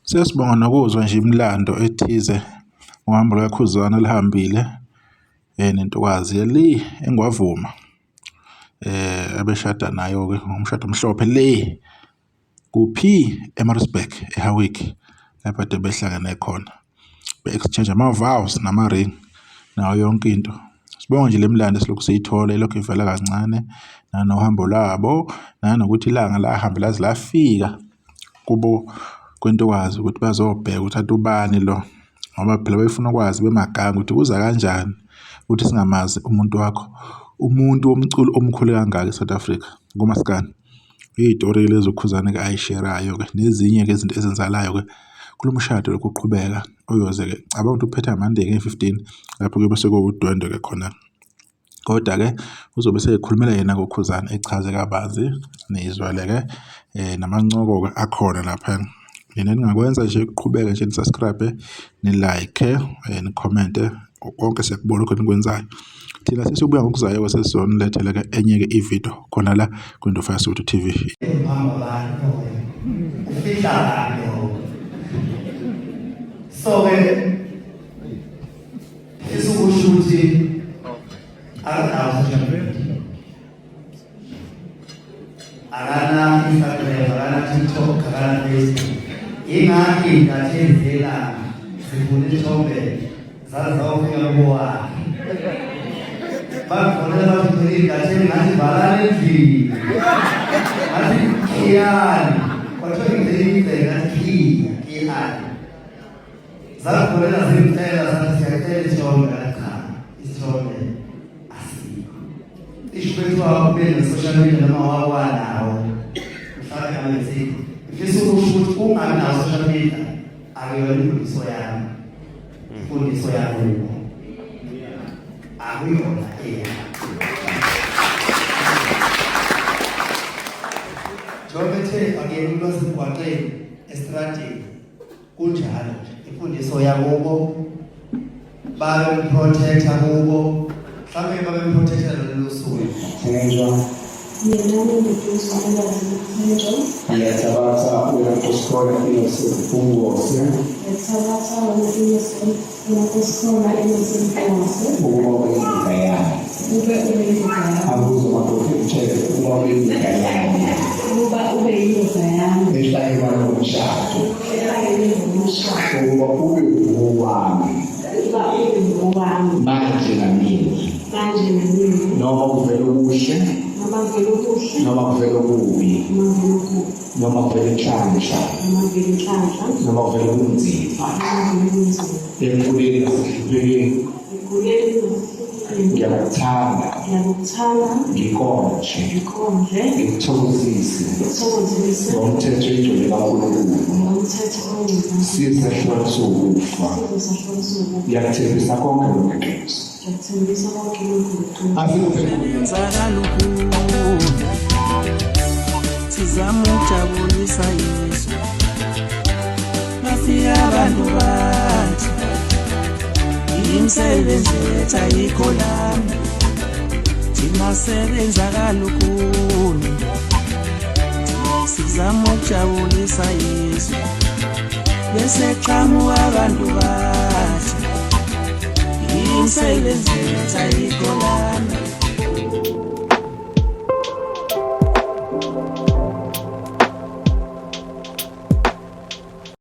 Sesibonga nokuzwa nje imilando ethize ngohambo lukaKhuzani aluhambile nentokazi le eNgwavuma abeshada nayo-ke ngomshado omhlophe le kuphi eMaritzburg eHowick lapho kade behlangene khona be-exchange ama-vows nama-ring nayo yonke into. Sibonge nje le milando esilokhu siyithola ilokhu ivela kancane nanohambo lwabo nanokuthi ilanga lahambe laze lafika kubo kwentokazi ukuthi bazobheka ukuthi kanti ubani lo ngoba phela befuna ukwazi bemaganga ukuthi kuza kanjani ukuthi singamazi umuntu wakho umuntu womculo omkhulu kangaka eSouth Africa kumaskandi. Iy'tori lezi uKhuzani-ke ayisherayo-ke nezinye-ke izinto ezenzakalayo-ke kulo mshado lokhu uqhubeka oyoze-ke cabanga ukuthi uphetha Monday nge-15 lapho kuyobe sekuwudwendwe-ke khona. Kodwa-ke uzobe eseyikhulumela yena ngoKhuzani echaze kabanzi nizwele-ke namancoko-ke akhona lapha. Nina eningakwenza nje ukuqhubeka nje ni-subscribe, ni-like, nikhomente konke siyakubona lokho enikwenzayo. Thina sesiyobuya ngokuzayo-ke sesizonilethela-ke enye-ke ividiyo khona la kwiNdlovu yaSuthu TV. Ufihla lokho. So-ke Ngifisa ukusho ukuthi akanawo social media. Akana Instagram, akana TikTok, akana Facebook. Ingakho iy'ntatheli zelanga zifuna isithombe zaze zawufika kowakhe. Bangifonela bathi ngicela iy'ntatheli ngathi valani endlini. Ngathi khiyani. Kwathiwa ngicela igceke ngathi khiya, khiyani. Zakufonela zimcela zathi siyacela isithombe ngathi cha isithombe asikho. Isho bethiwa ube ne-social media noma wakwanawo mhlawumbe ngabe sikho. Ngifisa ukusho ukuthi ungabi nawo social media akuyona imfundiso yami. Imfundiso yakubo. Akuyona eyami. Njengoba ethe akuyena umuntu wasemgwaqeni estradini Kunjalo nje imfundiso yakubo babemprotecta kubo mhlawumbe babemprotecta lolu suku. Thenjwa. Mina nginduduzo ulwazi Thenjwa. Ngiyathabatha wena Nkosikhona Innocent Mpungose. Ngiyathabatha wena Innocent Nkosikhona Innocent Mpungose. Ukuba ube yindoda yami. Ube ube yindoda yami. Akuzo madoda ngitshele ukuba ube yindoda yami. Ukuba ube yindoda yami. Ehlanye kwalomshado. Ukuba ube ngowami. Ukuba ube ngowami. Manje nanini. Manje nanini. Noma kuvela okuhle. Noma kuvela okuhle. Noma kuvela okubi. Noma kuvela okubi. Noma kuvela inhlanhla. Noma kuvela inhlanhla. Noma kuvela ubunzima. Noma kuvela ubunzima. Ekukhuleni nasekuhluphekeni. Ekukhuleni Ngiyakuthanda. Ngiyakuthanda. Ngikondle. Ngikondle. Ngikuthokozise. Ngikuthokozise. Ngomthetho ingcwele kaNkulunkulu. Ngomthetho ongcwele. Size sehlukaniswe ukufa. Size sehlukaniswe ukufa. Ngiyakuthembisa konke lokhu ngeqiniso. Ngiyakuthembisa konke lokhu ngeqiniso. Asikuphendule. Sizama ukujabulisa izwe bafika abantu bathi imisebenzi yethu ayikho lana thina sebenza kalukhuni sizama ukujabulisa izwe bese qhamuka abantu bathi imisebenzi yethu ayikho lana.